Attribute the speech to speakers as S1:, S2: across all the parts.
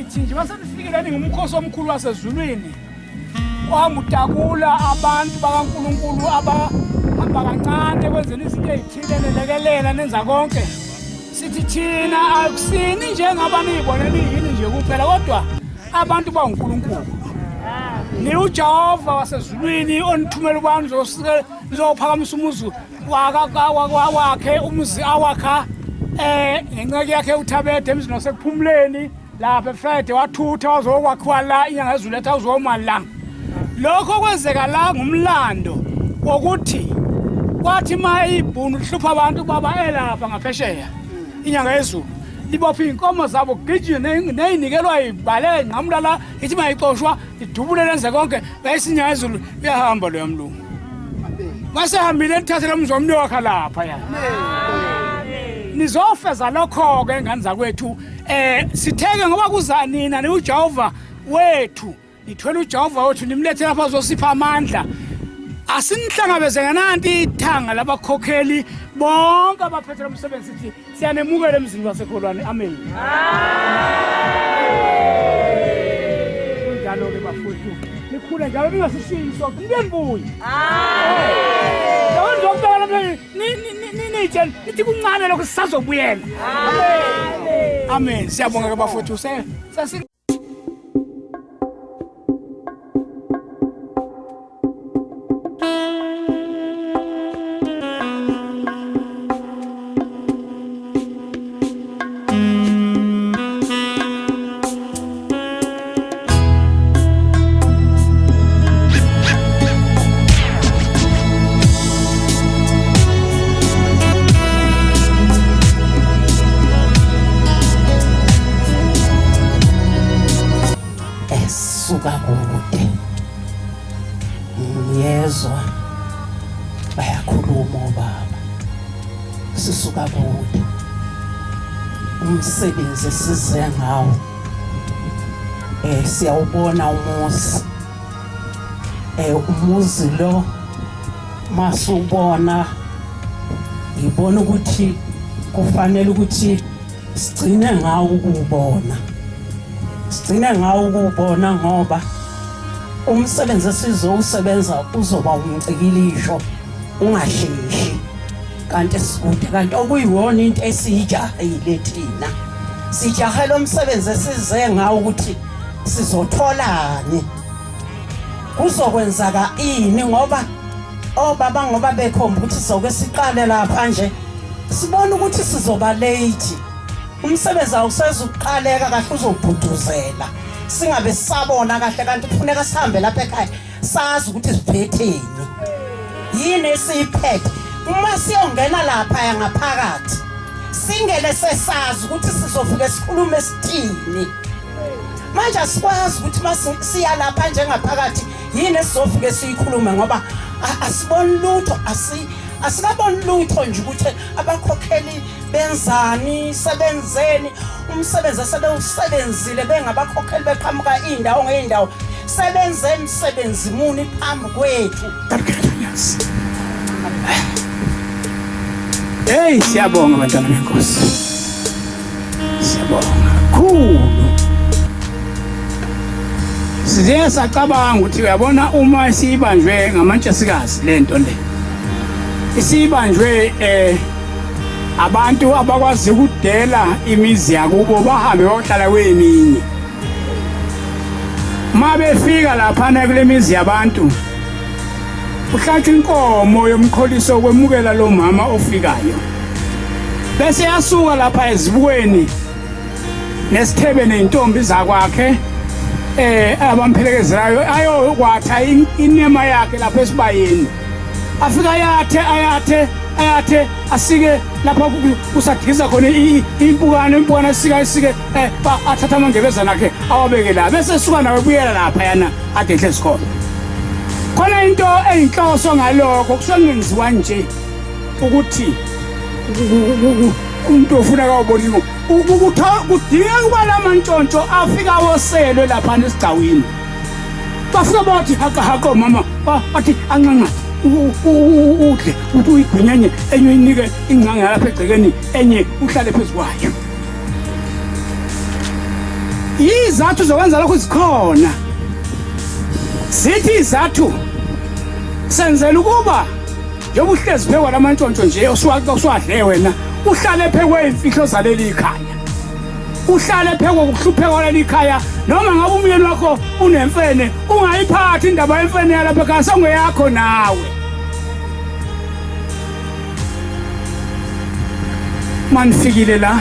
S1: Sithi nje masenifikile ningumkhosi omkhulu wasezulwini ohamba utakula abantu bakaNkulunkulu abahamba kancane kwenzela izinto ey'thile nelekelela nenza konke. Sithi thina akusini njengaba niyibone niyini nje kuphela kodwa abantu bawuNkulunkulu. NiwuJehova wasezulwini onithumela ukuba nizophakamisa umuzi wakhe umuzi awakha ngenceku yakhe uThabethe emzini wasekuphumuleni lapha eFrede wathutha wazokwakhiwa la inyanga yezulu ethi awuzoma la. Lokho kwenzeka la ngumlando wokuthi kwathi ma ibhunu lihlupha abantu baba elapha ngaphesheya inyanga yezulu libopha iy'nkomo zabo gijime ney'nikelwa y'baleke nqamula la ithi mayixoshwa idubule lenze konke bayisa inyanga yezulu uyahamba loya mlungu masehambile nithathe lo mzi womntu lapha ya nizofeza lokho-ke ngane zakwethu sitheke ngoba kuza nina niwujehova wethu nithwele uJehova wethu nimlethe lapha azosipha amandla. Asinihlangabeze ngananti ithanga labakhokheli bonke abaphethe lo msebenzi sithi siyanemukela emzini wasekholwane. Amen. Kunjalo-ke bafowethu, nikhule njalo ningasishiyi sonke, nibuye nibuye. Amen. Nizokubeka namhlanje nitshele nithi kuncane lokho sisazobuyela. Amen. Amen. Siyabonga ke bafowethu.
S2: Esuka kude ngiyezwa bayakhuluma obaba sisuka kude umsebenzi esize ngawo siyawubona umuzi umuzi lo masubona ngibona ukuthi kufanele ukuthi sigcine ngawo ukubona sigcine ngawo ukubona ngoba umsebenzi esizowusebenza uzoba umcikilisho ungasheshi kanti sikude kanti okuyiwona into esiyijahile thina sijahele umsebenzi esize ngawo ukuthi sizotholani kuzokwenzaka ini ngoba obaba ngoba bekhomba ukuthi soke siqale lapha nje sibona ukuthi sizoba late umsebenzi awusezukuqaleka kahle uzobhuduzela singabe sisabona kahle kanti kufuneka sihambe lapha ekhaya sazi ukuthi siphetheni yini esiyiphethe uma siyongena lapha ngaphakathi singene sesazi ukuthi sizofike sikhulume sithini manje asikwazi ukuthi masiya lapha njengaphakathi yini esizofike siyikhulume ngoba asiboni lutho asikaboni lutho nje ukuthi abakhokheli benzani sebenzeni umsebenzi asebewusebenzile bengabakhokheli beqhamuka iy'ndawo ngey'ndawo sebenze msebenzi muni phambi kwethu.
S1: Hey, siyabonga bantwana benkosi. Siyabonga kakhulu. Siye sacabanga ukuthi uyabona uma isibanjwe ngamantshesikazi lento le. Isibanjwe abantu abakwazi ukudela imizi yakubo bahambe bayohlala kweminye. Uma befika laphana kule mizi yabantu kuhlatshwa inkomo yomqholiso kwemukela lo mama ofikayo bese yasuka lapha ezibukweni nesithebe nezintombi zakwakhe abamphelekezelayo ayokwatha inema yakhe lapha esibayeni afika ayathe ayathe ayathe asike lapha kusadikiza khona impukane impukane asika asike athatha amangebezana akhe awabeke la bese esuka nawe ebuyela lapha yana ade ehlezi khona khona into eyinhloso ngalokho kusuke kungenziwa nje ukuthi umuntu ofuna kawubona kudingeka ukuba la mantshontsho afika awoselwe laphana esigcawini bafika bathi haqa haqa omama bathi ancanca udle uthi uyigwinyenye enye uyinike ingcange yalapha egcekeni enye uhlale phezu kwayo. Izathu zokwenza lokhu zikhona. Sithi izathu senzela ukuba njengoba uhlezi phekwa lamantshontsho nje osuwadle wena uhlale phekwe imfihlo zaleli khaya. Uhlale phekwa ukuhlupheka kwaleli khaya noma ngabe umyeni wakho unemfene ungayiphathi indaba yemfene yalapha ekhaya songeyakho nawe. Manifikile la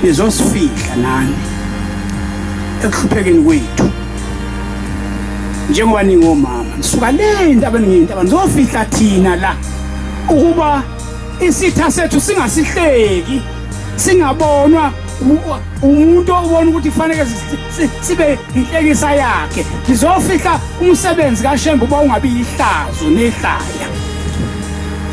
S1: nizosifihla nani ekuhluphekeni kwethu njengoba ningomama nisuka le ntabeni ngiyintaba nizofihla thina la ukuba isitha sethu singasihleki singabonwa umuntu obona ukuthi kufanele sibe inhlekisa yakhe. Ngizofihla umsebenzi kaShembe uba ungabi yihlazo nehlaya.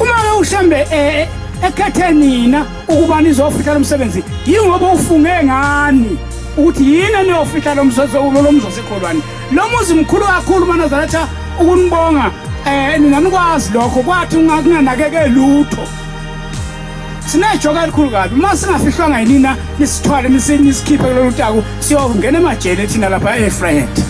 S1: Uma-ke uShembe eh, eh, ekhethe nina ukuba nizofihla lo msebenzi, yingoba ufunge ngani ukuthi yini eniyofihla lo mzi wasekholwane. Lo muzi mkhulu kakhulu maNazaretha, ukunibonga um nina nikwazi lokho, kwathi kunganakeke lutho. Sinejoka elikhulu kabi uma singafihlwanga yinina nisithwale nisikhiphe kulolu taku siyongena emajele thina lapha eFrayet.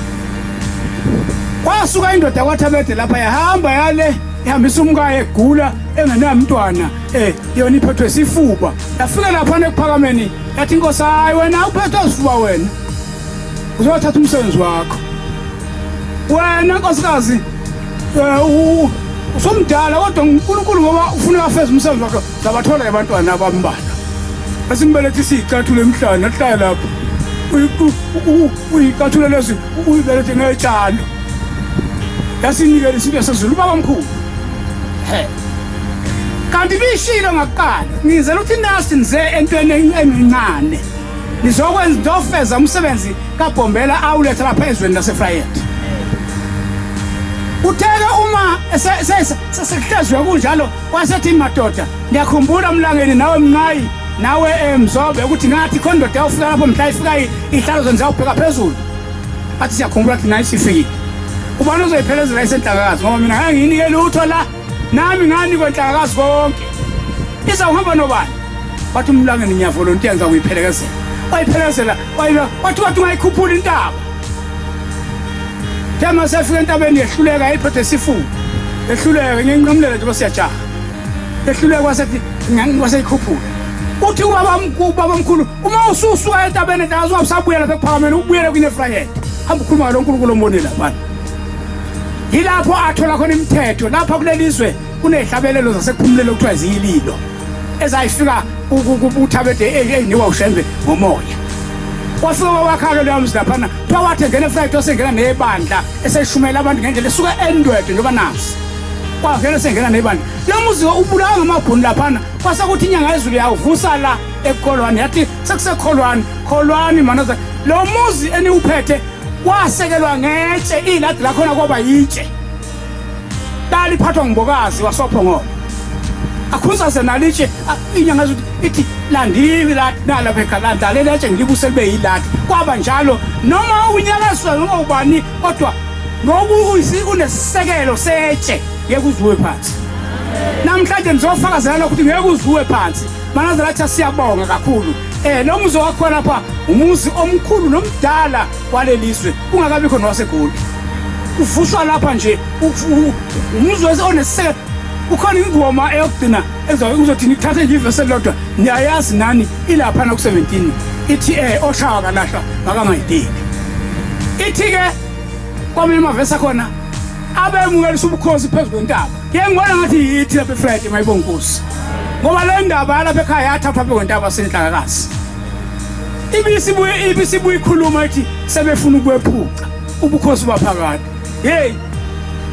S1: Kwasuka indoda kwaThabede lapha yahamba yale ihambisa umkayo egula engenamntwana eh yona iphethwe sifuba. Yafika lapha ekuphakameni yathi inkosi hayi wena uphethwe sifuba wena. Uzothatha umsebenzi wakho. Wena nkosikazi eh, usumdala kodwa uNkulunkulu ngoba ufuna afeze umsebenzi wakhe zabathola abantwana abambalwa. Asimbelethe isicathulo emhlane ahlala lapho. Uyicathulo lezi uyibelethe ngetshalo. Yasinikela isinto sezulu ubaba omkhulu. He. Kanti bishilo ngakuqala ngizela ukuthi nasi nize entweni engincane. Nizokwenza nizofeza umsebenzi kaBhombela awuletha lapha ezweni laseFrayet. Utheke uma sekuhlezwe kunjalo wasethi madoda ngiyakhumbula mlangeni nawe Mnqayi nawe eh, Mzobe ukuthi ngathi khona indoda yawufika lapho mhla ifika ihlalo zenza ubheka phezulu. Athi siyakhumbula ukuthi nayi sifikile. Ubani ozoyiphelezela isenhlakakazi ngoba mina ngeke ngiyinike lutho la. Nami nganikwa inhlakakazi konke. Izawuhamba nobani? Wathi umlangeni ngiyavolontiya ngizakuyiphelekezela. Wayiphelekezela, wathi wathi ungayikhuphula intaba. Thema sefika entabeni yehluleka yayiphethe isifuba. Yehluleka nginqamulela nje siyajaha. Yehluleka wasethi waseyikhuphula. Uthi ubaba ubaba omkhulu uma ususuka entabeni enhlakazi ungabusabuyela lapha ekuphakameni ubuyele kwinefrayede. Hamba ukhuluma ngalo uNkulunkulu ombonile lapha. Yilapho athola khona imithetho lapha kuleli zwe kunezihlabelelo zasekuphumuleni okuthiwa ziyililo ezayifika uThabede eyinikwa uShembe ngomoya. Wafika wakha-ke loya mzi laphana kuthiwa wathi engena eFriday osengena nebandla eseshumela abantu ngendlela esuka eNdwedwe njengoba nazi kwavele sengena nebandla lo muzi ubulawa ngamabhunu laphana kwase kuthi inyanga yezulu yawuvusa la ekukholwane yathi sekusekholwane kholwani manoza lo muzi eniwuphethe wasekelwa ngetshe iladi lakhona kwaba yitshe laliphathwa ngumbokazi wasophongolo akhunsaze nalitshe inyanga ezuthi ithi landiwe ladi nalapha ekhaya leli letshe ngilibuse libe yiladi kwaba njalo noma unyakaziswa noma ubani kodwa ngoba unesisekelo setshe ngeke uzuwe phansi namhlanje ngizofakazela lokho ukuthi ngeke uzuwe phansi manazaretha siyabonga kakhulu eh lo muzi wakho lapha umuzi omkhulu nomdala walelizwe kungakabikho nowaseGoli uvuswa lapha nje umuzi onesisekelo kukhona ingoma eyokugcina uzothi nithathe nje ivesi elilodwa niyayazi nani ilapha naku-17 ithi um oshawa kalahlwa makangayidingi ithi-ke kwamanye amavesi akhona abemukelisa ubukhosi phezu kwentaba ke ngibona ngathi yithi lapha eFriday mayibonga inkosi ngoba le ndaba yalapha ekhaya yathathwa phezu kwentaba senhlakakazi ibisibuye ibisibuye ikhuluma ithi sebefuna ukwephuca ubukhosi baphakade hey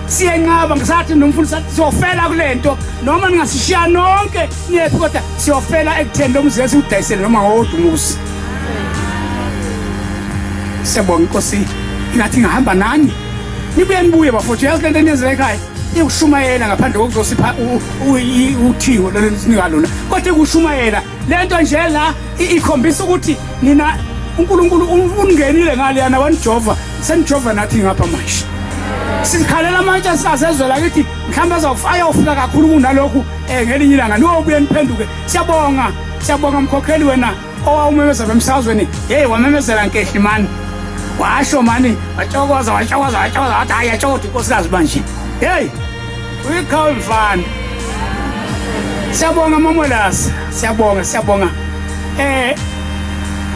S1: siyenqaba ngisathi nomfundisi sathi siyofela kulento noma ningasishiya nonke niyephi kodwa siyofela ekutheni lo muzi esiwudayisele noma ngowodwa umuzi siyabonga inkosi ingathi ngihamba nani nibuye nibuye bafowethu yazi lento eniyenzela ekhaya ikushumayela ngaphandle kokuzosipha uthiwo lolu sinika lona kodwa ikushumayela lento nje la ikhombisa ukuthi nina uNkulunkulu ungenile ngaleyana wanijova senijova nathi ngapha manje sikhalela amatshe asazezwe lakithi mhlawumbe azawufika kakhulu kunalokhu um ngelinye ilanga niwobuye niphenduke siyabonga. Siyabonga mkhokheli wena owawumemeza emsakazweni. Hey, wamemezela nkehli mani, washo mani, watshokoza watshokoza watshokoza, wathi hayi, yatshokoda inkosikazi manje. Hey, uyiqhawe mfana. Siyabonga mamolasi, siyabonga, siyabonga.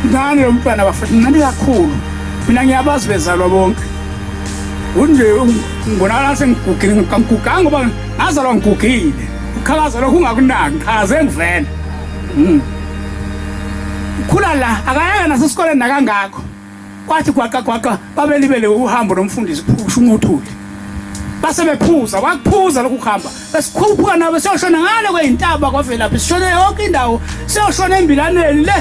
S1: Mncane lo mntwana bafethu, mncane kakhulu. Mina ngiyabazi bezalwa bonke. Unje ngibonakala sengigugile, ngiguganga ngoba ngazalwa ngigugile. Ukhalaza lokhu ungakunaki, ngichaze ngivele. Ukhula la, akayanga nasesikoleni nakangakho. Kwathi gwaqa gwaqa babelibele uhambo nomfundisi uShunguthuli. Base bephuza, wakuphuza lokhu kuhamba. Besikhuphuka nabo siyoshona ngale kweyintaba kwavelaphi, sishone yonke indawo, siyoshona embilaneni le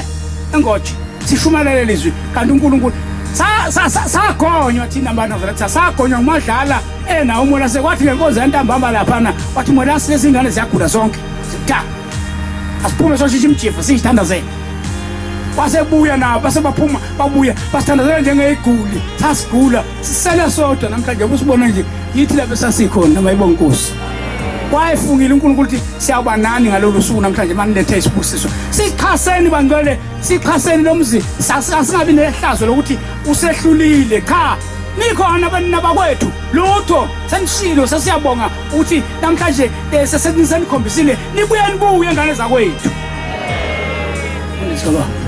S1: engoje. Sishumayela lelizwi kanti uNkulunkulu sagonywa thina abantu Nazaretha, sagonywa ngumadlala enawo umola sekwathi ngenkonzo yantambama laphana wathi mola lezi ngane ziyagula zonke. Sitha asiphume soshisha imjiva siyithandazele. Wasebuya nabo base baphuma babuya basithandazela njengeyiguli. Sasigula sisele sodwa namhlanje usibona nje yithi lapho sasikhona mayibonga inkosi. Wayefungile uNkulunkulu ukuthi siyawuba nani ngalolu suku namhlanje manilethe isibusiso. Sixhaseni bangcwele, sixhaseni lo mzi, asingabi nehlazo lokuthi usehlulile. Cha, nikhona abanina bakwethu, lutho senishilo, sesiyabonga ukuthi namhlanje sesenikhombisile, nibuye nibuye ngane zakwethu. Mfundisi baba.